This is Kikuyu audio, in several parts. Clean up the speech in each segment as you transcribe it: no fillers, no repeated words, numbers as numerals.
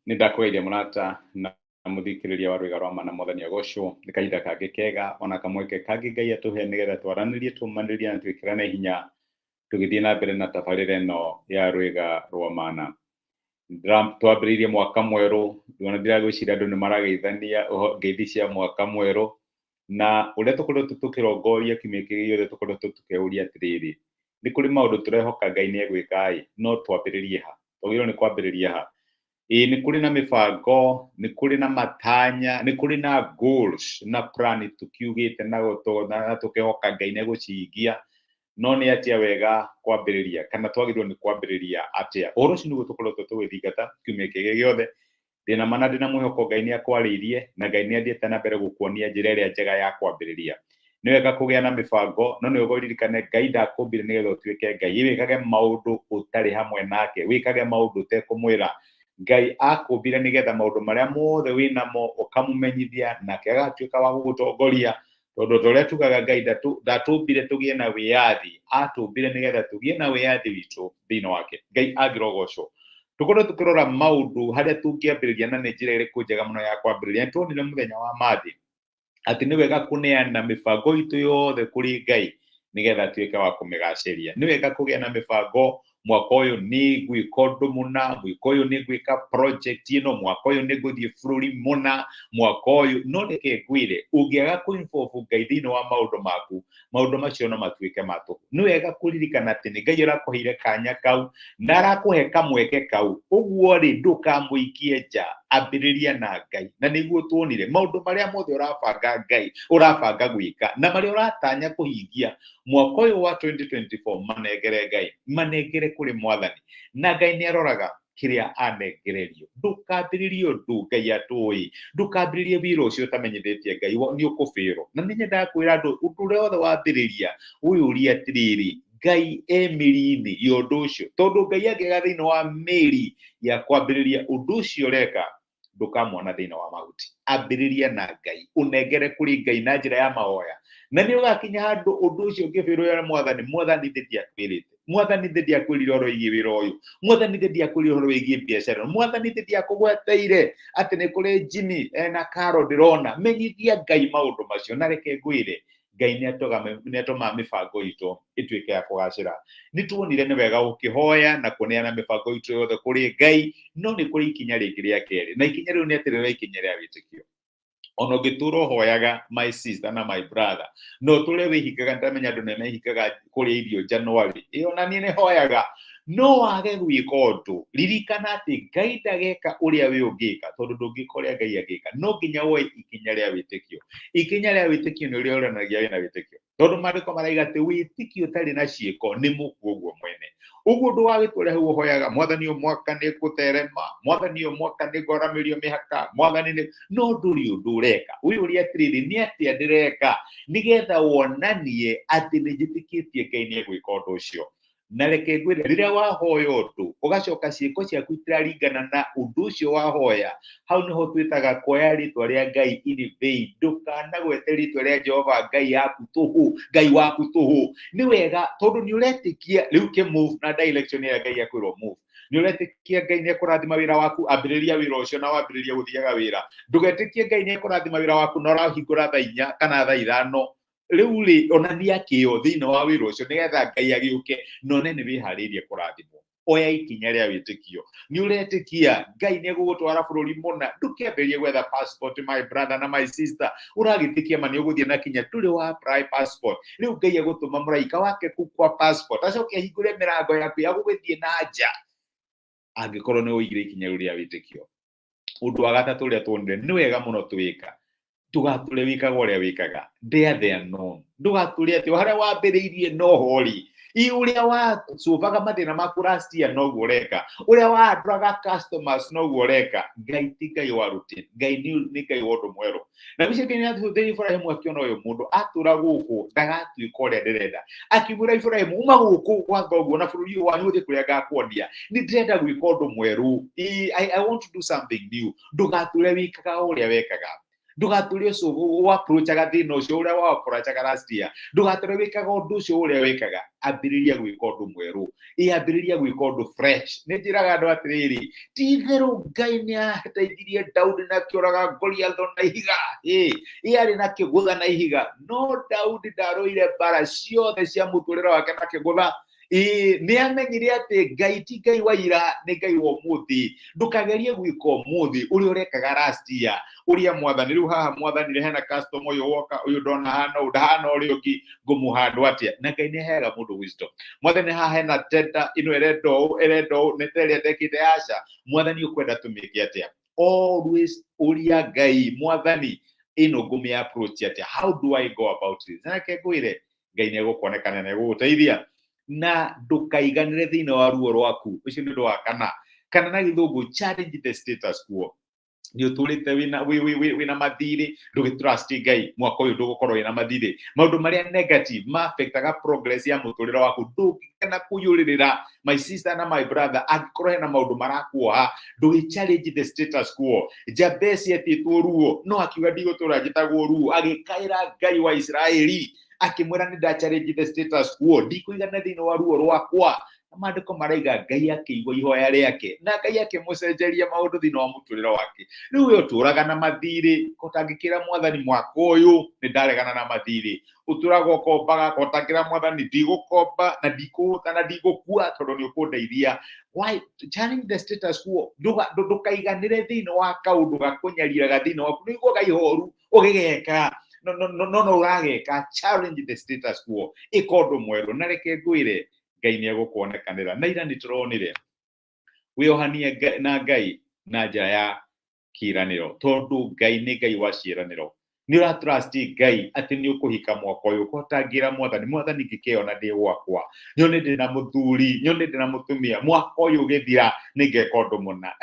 Nĩ ndakũgeithia mũrata na mũthikĩrĩria wa Rwĩga rwa Ma na Mwathani agocwo. Nĩ kahinda kangĩ kega ona kamweke kangĩ Ngai atũhe nĩgetha twaranĩrie, tũmanĩrie na twĩkĩrane hinya tũgĩthiĩ na mbere na tabarĩra ĩno ya Rwĩga rwa Mana. Twambĩrĩirie mwaka mwerũ, ona ndiragwĩciria andũ nĩ marageithania ngeithi cia mwaka mwerũ, na ũrĩa tũkoretwo tũkĩrongoria kiumia kĩrĩa gĩothe tũkoretwo tũkĩũria atĩrĩrĩ, nĩ kũrĩ maũndũ tũrehoka Ngai nĩ egwĩka ĩ, no twambĩrĩrie ha? Twagĩrĩirwo nĩ kwambĩrĩria ha? Ĩĩ nĩ kũrĩ na mĩbango, nĩ kũrĩ na matanya, nĩ kũrĩ na goals na plan tũkiugĩte na tũkehoka Ngai nĩ egũcihingia, no nĩ atĩa wega kwambĩrĩria kana twagĩrĩirwo nĩ kwambĩrĩria atĩa? Ũhoro ũcio nĩguo tũkoretwo tũgĩthingata kiumia kĩrĩa gĩothe. Ndĩna ma na ndĩna mwĩhoko Ngai nĩ akwarĩirie na Ngai nĩ athiĩte na mbere gũkuonia njĩra ĩrĩa njega ya kwambĩrĩria. Nĩ wega kũgĩa na mĩbango, no nĩ wega ũririkane Ngai ndakũmbire nĩgetha ũtuĩke Ngai. Wĩkage maũndũ ũtarĩ hamwe nake, wĩkage maũndũ ũtekũmwĩra. Ngai akũmbire nĩgetha maũndũ marĩa mothe wĩnamo ũkamũmenyithia, nake agatuĩka wa gũgũtongoria. Tondũ ta ũrĩa tugaga Ngai ndatũmbire tũgĩe na wĩyathi, atũmbire nĩgetha tũgĩe na wĩyathi witũ thĩinĩ wake. Ngai angĩrogocwo. Tũkorwo tũkĩrora maũndũ harĩa tũngĩambĩrĩria na nĩ njĩra ĩrĩkũ njega mũno ya kwambĩrĩria. Nĩ tuonire mũthenya wa Monday atĩ nĩ wega kũneana mĩbango itũ yothe kũrĩ Ngai nĩgetha atuĩke wa kũmĩgacĩria. Nĩ wega kũgĩa na mĩbango, mwaka ũyũ nĩ ngwĩka ũndũ mũna, mwaka ũyũ nĩ ngwĩka project ĩno, mwaka ũyũ nĩ ngũthiĩ bũrũri mũna, mwaka ũyũ. No reke ngwĩre, ũngĩaga kũ involve Ngai thĩinĩ wa maũndũ maku, maũndũ macio no matuĩke ma tũhũ. Nĩ wega kũririkana atĩ nĩ Ngai ũrakũheire kanya kau na arakũhe kamweke kau, ũguo rĩ ndũkamũikie nja, ambĩrĩria na Ngai. Na nĩguo tuonire maũndũ marĩa mothe ũrabanga Ngai ũrabanga gwĩka na marĩa ũratanya kũhingia mwaka ũyũ wa 2024, manengere Ngai, manengere kũrĩ Mwathani, na Ngai nĩ aroraga kĩrĩa anengererio. Ndũkambĩrĩrie ũndũ Ngai atũĩ, ndũkambĩrĩrie wĩra ũcio ũtamenyithĩtie Ngai, nĩ ũkũbĩrwo. Na nĩ nyendaga kwĩra andũ, ũndũ ũrĩa wothe wambĩrĩria wĩyũrie atĩrĩrĩ, Ngai e mĩri-inĩ ya ũndũ ũcio? Tondũ Ngai angĩaga thĩinĩ wa mĩri ya kwambĩrĩria ũndũ ũcio ũreka, ndũkamwona thĩinĩ wa mahuti. Ambĩrĩria na Ngai, ũnengere kũrĩ Ngai na njĩra ya mahoya, na nĩ ũgakinya handũ ũndũ ũcio ũngĩbĩrwo ya Mwathani, Mwathani thĩ ndiakwĩrĩte, Mwathani thĩ ndiakwĩrire ũhoro wĩgiĩ wĩra ũyũ, Mwathani thĩ ndiakwĩrire ũhoro wĩgiĩ biacara, Mwathani thĩ ndiakũgweteire atĩ nĩ kũrĩ Jimmy ena karo ndĩrona. Menyithia Ngai maũndũ macio, na reke ngwĩre, Ngai nĩ atũmaga mĩbango itũ ĩtuĩke ya kũgacĩra. Nĩ tuonire nĩ wega gũkĩhoya na kũneana mĩbango itũ yothe kũrĩ Ngai, no nĩ kũrĩ ikinya rĩngĩ rĩa kerĩ, na ikinya rĩu nĩ atĩrĩrĩ, ikinya rĩa wĩtĩkio. Ona ũngĩtũra ũhoyaga, my sister na my brother, no ũtũre wĩhingaga, ndĩramenya andũ nĩ mehingaga kũrĩa irio January, ĩ ona niĩ nĩ hoyaga, no wage gwĩka ũndũ, ririkana atĩ Ngai ndageka ũrĩa we ũngĩka, tondũ ndũngĩka ũrĩa Ngai angĩka. No nginya woe ikinya rĩa wĩtĩkio. Ikinya rĩa wĩtĩkio nĩ ũrĩa ũranagia wĩna wĩtĩkio, tondũ maandĩko maraiga atĩ wĩtĩkio ũtarĩ na ciĩko nĩ mũkuũ ũguo mwene. Ũguo ndũgagĩtũre hau ũhoyaga, Mwathani ũyũ mwaka nĩ ngũtherema, Mwathani ũyũ mwaka nĩ ngwaramĩrio mĩhaka, Mwathani nĩ, no ndũrĩ ũndũ ũreka. Wĩyũrie atĩrĩrĩ, nĩ atĩa ndĩreka nĩgetha wonanie atĩ nĩ njĩtĩkĩtie Ngai nĩ egwĩka ũndũ ũcio? Na reke ngwĩre, rĩrĩa wahoya ũndũ ũgacoka ciĩko ciaku itiraringana na ũndũ ũcio wahoya, hau nĩho twĩtaga kuoya rĩtwa rĩa Ngai in vain. Ndũkanagwete rĩtwa rĩa Jehova Ngai yaku tũhũ, Ngai waku tũhũ. Nĩ wega tondũ nĩ ũretĩkia rĩu kĩ move na direction ĩrĩa Ngai akwĩrwo move. Nĩ ũretĩkia Ngai nĩ ekũrathima wĩra waku, ambĩrĩria wĩra ũcio na wambĩrĩria gũthiaga wĩra. Ndũgetĩkie Ngai nĩ ekũrathima wĩra waku na ũrahingũra thaa 4 kana thaa 5. Rĩu rĩ, onania kĩo thĩinĩ wa wĩra ũcio nĩgetha Ngai agĩũke na one nĩ wĩharĩirie kũrathimwo. Oya ikinya rĩa wĩtĩkio. Nĩ ũretĩkia Ngai nĩ egũgũtwara bũrũri mũna, ndũkĩambĩrĩrie gwetha passport, my brother na my sister. Ũragĩtĩkia ma nĩ ũgũthiĩ na kinya ndũrĩ wa apply passport. Rĩu Ngai egũtũma mũraika wake kũu kwa passport acoke ahingũre mĩrango yaku ya gũgĩthiĩ na nja, angĩkorwo nĩ ũigire ikinya rĩu rĩa wĩtĩkio. Ũndũ wa gatatũ ũrĩa tuonire nĩ wega mũno twĩka, ndũgatũre wĩkaga ũrĩa wĩkaga, dare the unknown. Ndũgatũre atĩ o harĩa wambĩrĩirie noho rĩ, ĩ ũrĩa wacubaga mathĩna maku last year noguo ũreka, ũrĩa waandraga customers noguo ũreka. Ngai ti Ngai wa routine, Ngai nĩ Ngai wa ũndũ mwerũ. Na mbica ĩngĩ nĩ atũthĩ Ibrahimu akĩona ũyũ mũndũ atũra gũkũ ndagatuĩka ũrĩa ndĩrenda, akĩmwĩra Ibrahimu, uma gũkũ gwa thoguo na bũrũri ũyũ wanyu ũthiĩ kũrĩa ngakuonia, nĩ ndĩrenda gwĩka ũndũ mwerũ. I want to do something new. Ndũgatũre wĩkaga ũrĩa wekaga. Ndũgatũre ũcio ũapproachaga thĩna ũcio ũrĩa waapproachaga last year. Ndũgatũre wĩkaga ũndũ ũcio ũrĩa wĩkaga. Ambĩrĩria gwĩka ũndũ mwerũ, ĩambĩrĩria gwĩka ũndũ fresh. Nĩ njĩraga andũ atĩrĩrĩ, ti itherũ Ngai nĩ ateithirie Daudi na akĩũraga Goliath na ihiga, ĩ arĩ na kĩgũtha na ihiga, no Daudi ndarũire mbara ciothe cia mũtũrĩre wake na kĩgũtha. Ĩĩ, nĩ amenyire atĩ Ngai ti Ngai wa ira, nĩ Ngai wa ũmũthĩ. Ndũkagerie gwĩka ũmũthĩ ũrĩa ũrekaga last year. Ũrĩa mwathani, rĩu haha mwathani rĩ hena customer ũyũ woka, ũyũ ndona hana ũũ, ndahana ũrĩa ũngĩ, ngũmũhandũ atĩa? Na Ngai nĩ aheaga mũndũ wisdom. Mwathani haha hena tender, ĩno ĩrenda ũũ, ĩrenda ũũ, nĩ ta ĩrĩa ndekĩte, aca. Mwathani ũkwenda tũmĩke atĩa? Always ũria Ngai, mwathani, ĩno ngũmĩ approach atĩa? How do I go about this? Na reke ngwĩre, Ngai nĩ egũkuonekana na egũgũteithia. Na ndũkaiganĩre thĩinĩ wa ruo rwaku. Ũcio nĩ ũndũ wa kana. Kana na gĩthũngũ, challenge the status quo. Nĩ ũtũrĩte wĩna wĩna mathirĩ, ndũgĩ trust Ngai, mwaka ũyũ ndũgũkorwo wĩna mathirĩ. Maũndũ marĩa negative ma affectaga progress ya mũtũrĩre waku, ndũngĩkena kũiyũrĩrĩra. My sister na my brother, angĩkorwo hena maũndũ marakuoha, ndũgĩ challenge the status quo. Jabesi etĩtwo ruo, no akiuga ndigũtũra njĩtagwo ruo, agĩkaĩra Ngai wa Isiraeli, akĩmwĩra nĩ nda challenge the status quo, ndikũigana thĩinĩ wa ruo rwakwa. Na maandĩko maraiga Ngai akĩigua ihoya rĩake, na Ngai akĩmũcenjeria maũndũ thĩinĩ wa mũtũrĩre wake. Rĩu we ũtũraga na mathirĩ, kotangĩkĩra mwathani mwaka ũyũ nĩ ndaregana na mathirĩ. Ũtũraga ũkombaga, kotangĩra mwathani ndigũkomba na ndikũhũta na ndigũkua tondũ nĩ ũkũndeithia. Why challenge the status quo? Ndũkaiganĩre thĩinĩ wa kaũndũ gakũnyariraga thĩinĩ waku, nĩ ũiguaga ihoru ũgĩgeka, no no no no ũrageka. Challenge the status quo, ĩka ũndũ mwerũ, na reke ngwĩre, Ngai nĩ egũkuonekanĩra. Na ira nĩ tũronire wĩohanie na Ngai na njĩra ya kĩĩranĩro, tondũ Ngai nĩ Ngai wa ciĩranĩro. Nĩ ũra trust Ngai atĩ nĩ ũkũhika mwaka ũyũ, ũkotangĩra mwathani, mwathani ngĩkĩona ndĩ gwakwa, nyone ndĩ na mũthuri, nyone ndĩ na mũtumia, mwaka ũyũ ũgĩthira nĩ ngeka ũndũ mũna.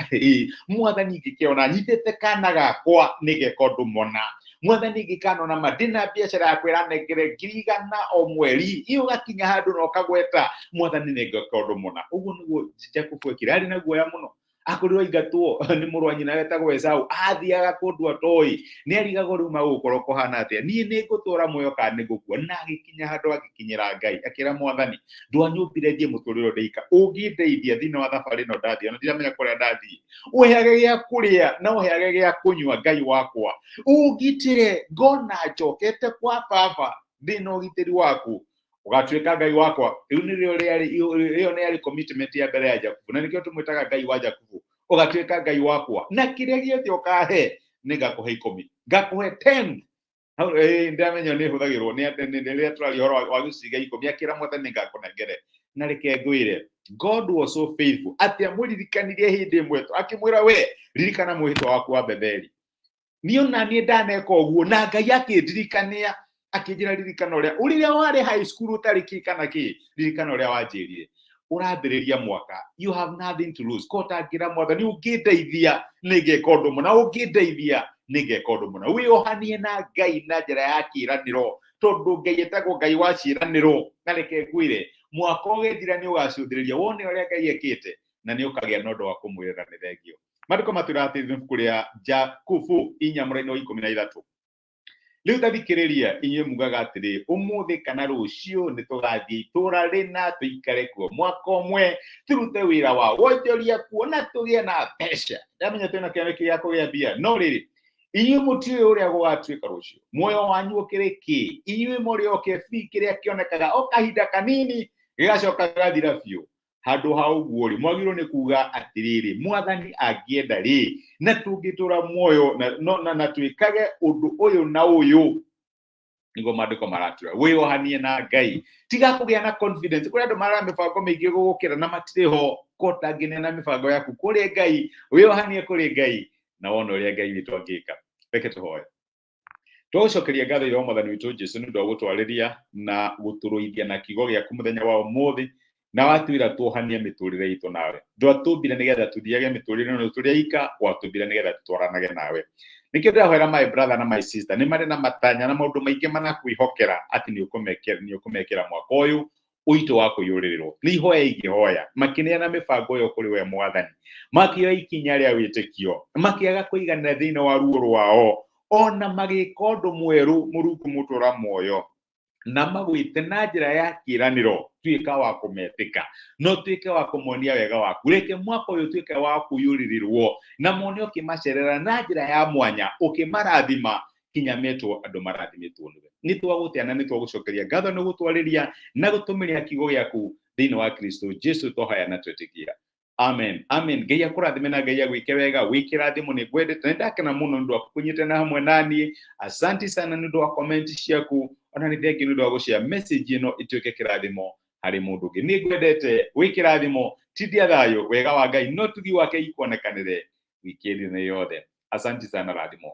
Mwathani ngĩkĩona nyitĩte kana gakwa nĩ ngeka ũndũ mũna. Mwathani ngĩkanona ma ndĩna biacara yakwa ĩranengere 100,000 o mweri, ĩ ũgakinya handũ na ũkagweta mwathani nĩ ngeka ũndũ mũna. Ũguo nĩguo Jakubu ekire, arĩ na guoya mũno, akorirwo aingatwo nĩ mũrũ wa nyina wetagwo Esau, athiaga kũndũ atoĩ, nĩ arigagwo rĩu magũkorwo kũhana atĩa, niĩ nĩ ngũtũra muoyo kana nĩ ngũkua. Na agĩkinya handũ agĩkinyĩra Ngai, akĩra mwathani, ndwanyũmbire thiĩ mũtũrĩre ndĩika, ũngĩndeithia thĩinĩ wa thabarĩ ĩno ndathiĩ, ona ndiramenya kũrĩa ndathiĩ, ũheage gĩa kũrĩa na ũheage gĩa kũnyua, Ngai wakwa, ũngitĩre ngona njokete kwa baba ndĩna ũgitĩri waku, ũgatuĩka Ngai wakwa. Rĩu nĩrĩo rĩarĩ, ĩyo nĩ yarĩ commitment ya mbere ya Jakubu, na nĩkĩo tũmwĩtaga Ngai wa Jakubu. Ũgatuĩka Ngai wakwa, na kĩrĩa gĩothe ũkahe nĩ ngakũhe 10, ngakũhe 10. Hau ndamenya nĩ hũthagĩrwo nĩ rĩrĩa tũraria ũhoro wa gĩcunjĩ gĩa 10, akĩra mwathani ngakũnengere. Na reke ngwĩre, God was so faithful atĩ amũririkanirie hĩndĩ ĩmwe, akĩmwĩra, we ririkana mwĩhĩtwa waku wa Betheli. Niĩ ona niĩ ndaneka ũguo, na Ngai akĩndirikania, akĩnjĩra, ririkana ũrĩa ũrĩa warĩ high school ũtarĩ kĩ kana kĩ, ririkana ũrĩa wanjĩrire. Ũrambĩrĩria mwaka, you have nothing to lose. Ko ũtangĩra mwathani, ũngĩndeithia nĩ ngeka ũndũ mũna, ũngĩndeithia nĩ ngeka ũndũ mũna. Wĩohanie na Ngai na njĩra ya kĩĩranĩro, tondũ Ngai etagwo Ngai wa ciĩranĩro. Na reke ngwĩre, mwaka ũgĩthira nĩ ũgacũthĩrĩria wone ũrĩa Ngai ekĩte, na nĩ ũkagĩa na ũndũ wa kũmwĩrĩra nĩ thengio. Maandĩko matwĩraga atĩ ibuku rĩa Jakubu 4 mũraini wa 13. Rĩu ta thikĩrĩria, inyuĩ mugaga atĩrĩ, ũmũthĩ kana rũciũ nĩ tũgathiĩ itũũra rĩna, tũikare kuo mwaka ũmwe, tũrute wĩra wa wonjoria kuo na tũgĩe na mbeca. Ndamenya twĩna kĩoneki gĩa kũgĩa mbia, no rĩrĩ, inyuĩ mũtiũĩ ũrĩa gũgatuĩka rũciũ. Muoyo wanyu ũkĩrĩ kĩ? Inyuĩ mũrĩ o kĩbii kĩrĩa kĩonekaga o kahinda kanini, gĩgacoka gĩgathira biũ. Handũ ha ũguo rĩ, mwagĩrĩirwo nĩ kuga atĩrĩrĩ, mwathani angĩenda rĩ, na tũngĩtũra muoyo na, no, na, na twĩkage ũndũ ũyũ na ũyũ. Nĩguo maandĩko maratwĩra wĩohanie na Ngai. Tiga kũgĩa na confidence. Kũrĩ andũ mara mĩbango mĩingĩ gũgũkĩra na matirĩ ho. Ko ũtangĩneana mĩbango yaku kũrĩ Ngai, wĩohanie kũrĩ Ngai na wone ũrĩa Ngai witũ angĩka. Reke tũhoe. Twagũcokeria ngatho ithe wa mwathani witũ Jesu nĩ ũndũ wa gũtwarĩria na gũtũrũithia na kiugo gĩaku mũthenya wa ũmũthĩ, na watwĩra tuohanie mĩtũrĩre itũ nawe. Ndwatũmbire nĩgetha tũthiage mĩtũrĩre ĩno tũrĩ aika, watũmbire nĩgetha tũtwaranage nawe. Nĩkĩo ndĩrahoera my brother na my sister, nĩ marĩ na matanya na maũndũ maingĩ manakwĩhokera atĩ nĩ ũkũmekĩra mwaka ũyũ ũitũ wa kũiyũrĩrĩrwo. Nĩ ihoya ingĩhoya makĩneana mĩbango ĩyo kũrĩ we mwathani, makĩoya ikinya rĩa wĩtĩkio, makĩaga kũiganĩra thĩinĩ wa ruo rwao. Ona magĩka ũndũ mwerũ, Mũrungu mũtũra muoyo, na magwĩte na njĩra ya kĩĩranĩro, tuĩka wa kũmetĩka no tuĩke wa kũmonia wega waku. Reke mwaka ũyũ tuĩke wa kũiyũrĩrĩrwo na mone ũkĩmacerera na njĩra ya mwanya, ũkĩmarathima kinya metwo andũ marathimĩtwo nĩwe. Nĩ twagũtĩa na nĩ twagũcokeria ngatho nĩ gũtwarĩria na gũtũmĩria kiugo gĩaku thĩinĩ wa Kristo Jesu twahoya na twetĩkia. Amen, amen. Ngai akũrathime na Ngai agwĩke wega. Wĩ kĩrathimo, nĩ ngwendete, nĩ ndakena mũno nĩ ũndũ wa kũnyitana hamwe naniĩ. Asanti sana nĩ ũndũ wa comment ciaku, ona nĩ thengi nĩ ũndũ wa gũshare message ĩno ĩtuĩke kĩrathimo harĩ mũndũ ũngĩ. Nĩ ngwendete, wĩ kĩrathimo, tindia thayũ, wega wa Ngai no tugi wake ikuonekanĩre wikendi ĩno yothe. Asanti sana, rathimo.